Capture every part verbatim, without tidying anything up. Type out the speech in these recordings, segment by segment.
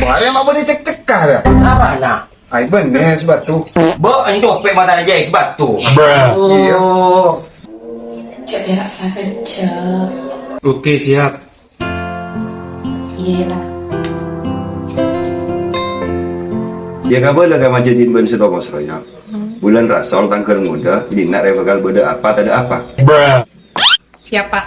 Bâriyâ ma' bâdâ cek-cekka, yâ? Arapa, Na'? Ai, bânnè es batu. Bâ, encopè' matana jâ' es batu. Bruh. Iyâ. Oh. Cek berak sakejap. Oke, siap. Iyâ, La. Yâ, kabâlâ ka majâdin bân sè toko saroya. Bulân Rasol tangghâl ngodâ, dinna' rè bhâkal bâdâ apa tadâ' apa. Siap, Pak.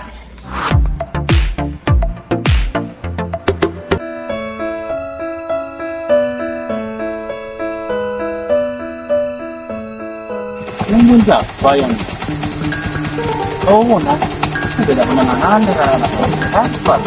Nungguin siapa yang, oh, nah, tidak pernah ada anak apa.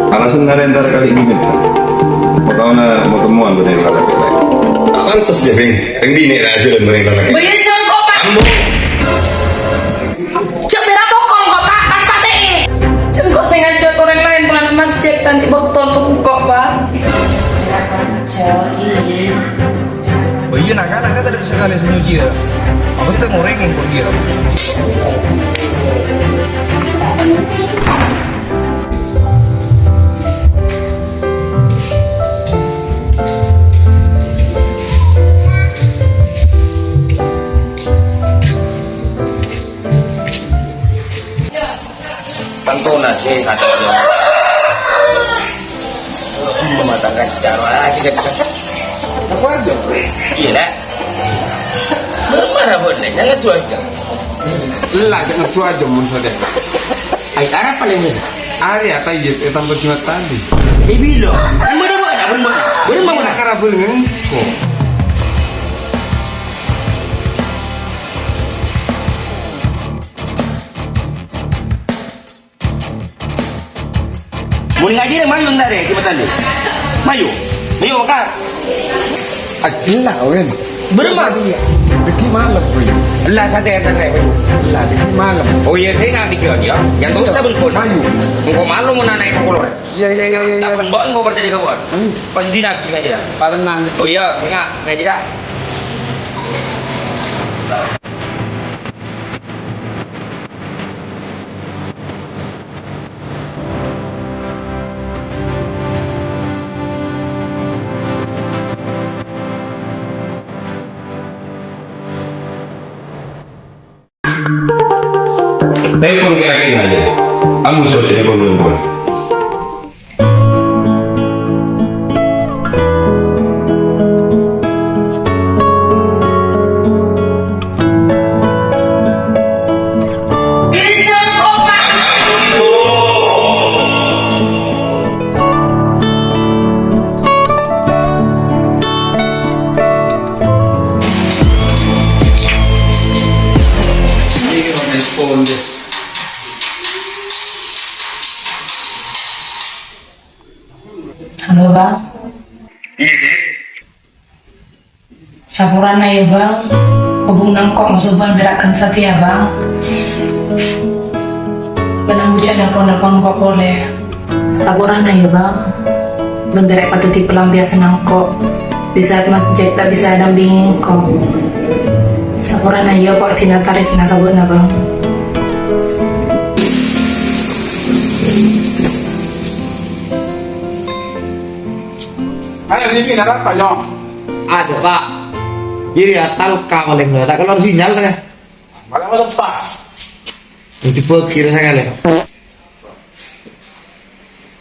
Alasan ngarèn entar kali ini, Min. Mau tahu na, mau temuan bener kalau. Tak pantas deh, Bing. Yang bini aja dan mereka lagi. Boya jongkok, Pak. Ambo. Cek pera pokol kok, Pak. Pas patè'è. Jongkok sengaja korang lain pelanan masjid nanti botol tuh kok, Pak. Jauh ini. Oh iya, nak, kan, kan tadi sekali senyum dia. Aku tuh ngorengin kok dia. Tanto nasi kata dia. Rumah tangga cara sih kan. Apa aja, Bre? Iya, nak. Bermarah boleh, jangan dua jam. Lah, jangan dua jam mun sadar. Ai, arapa lè, Mas? Arè ya, Tayyib, eh, tanpa jimat tali. Eh, bilo. Bener, bener, bener, bener. Bener, bener. Karena bener, kok. Mun ngajhi rè mayu entar rè, cepetan deh. Mayu. Mayu, Kak. Ella, Wen. Berempat. Deki malem, Wen. Ella, santai, santai, Wen. Ella, deki malem. Oh iya, saya nak bikin ya. Yang tak usah bengkon. Mayu. Engkau malu mau naik pukul. Iya, iya, iya, iya, iya. Tak bengkon mau berjadi kawan. Hmm. Pas di nak aja. Pak, tenang. Oh iya, enggak, enggak tidak. Telepon ke Akin aja. Kamu suruh telepon dulu. Halo, Bang. Iya, Dek. Saporana ya, Bang. Hubungan kok maksud Bang gerakkan setia, Bang. Benang bujang nelpon-nelpon kok boleh. Saporana ya, Bang. Bang derek pateti pelampiasan engko'. Di saat Mas Jack tak bisa dampingi engko'. Saporana ya kok tina taresna ka ba'na, Bang. Ayo, Ribi, ada apa, Nyong? Ada, Pak. Jadi, ya, talka paling, tak keluar sinyal, ya. Malah apa, Pak? Jadi, pegel sekali.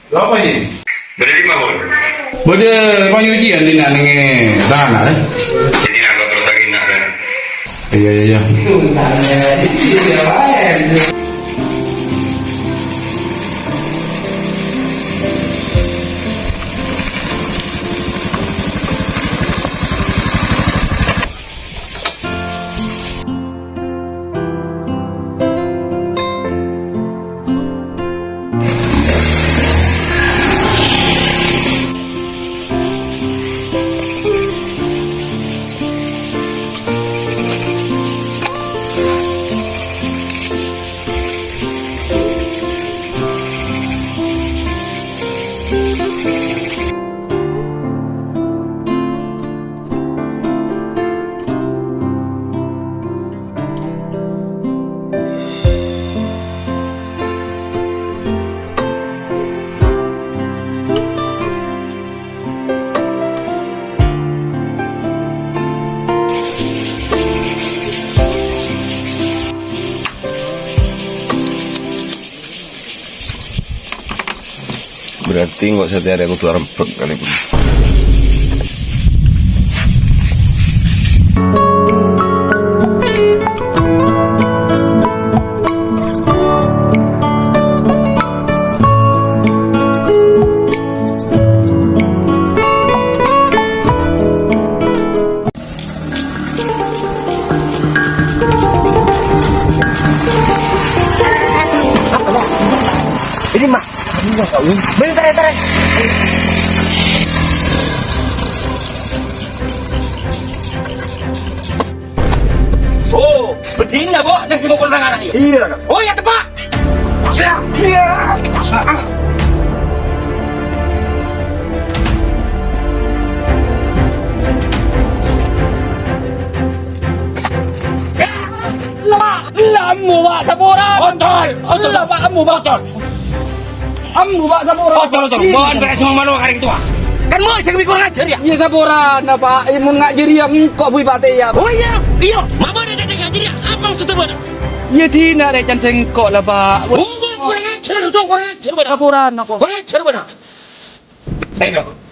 Lha apa ini? Bâdâ di mawon. Bâdâ panyucian dinna' neng tanana, eh. Jadi nangka terus lagi nak, kan? Iya, iya, iya. Itu tanya, itu dia lain. Berarti engko' satèya arè kodhu arembhâk kalè bun. Ini, Mak. Bentar, bentar. Oh, bâdhina, Bo', neng sè mokol tang ana' iyâ? Iyâ, Kak. Oh, iyâ, teppa'. Iyâ. Iyâ. Ah, ah. Ella, ella, ambu, Pak, saporana. Otol, otol. Ella, Pak, ambu, Pak. Otol. Ambu, Pak, saporana. Otol, otol. Iyâ. Bâ'na bârâs mano ka orèng towa. Kan mo' sè lebbi kurang ajar, yâ? Iyâ, saporana, Pak. Iyâ, mon nga' jârèya engko' bu èpatèya. Oh, iyâ. Iyâ, ma' bâdâ dâteng ka jârèya. Apa maksodda bâ'na? Iyâ, dina rè can sèngko' la, Pak. Oh, kurang ajar, kurang ajar bâ'na. Saporana, kok. Kurang ajar bâ'na. Sèngko'.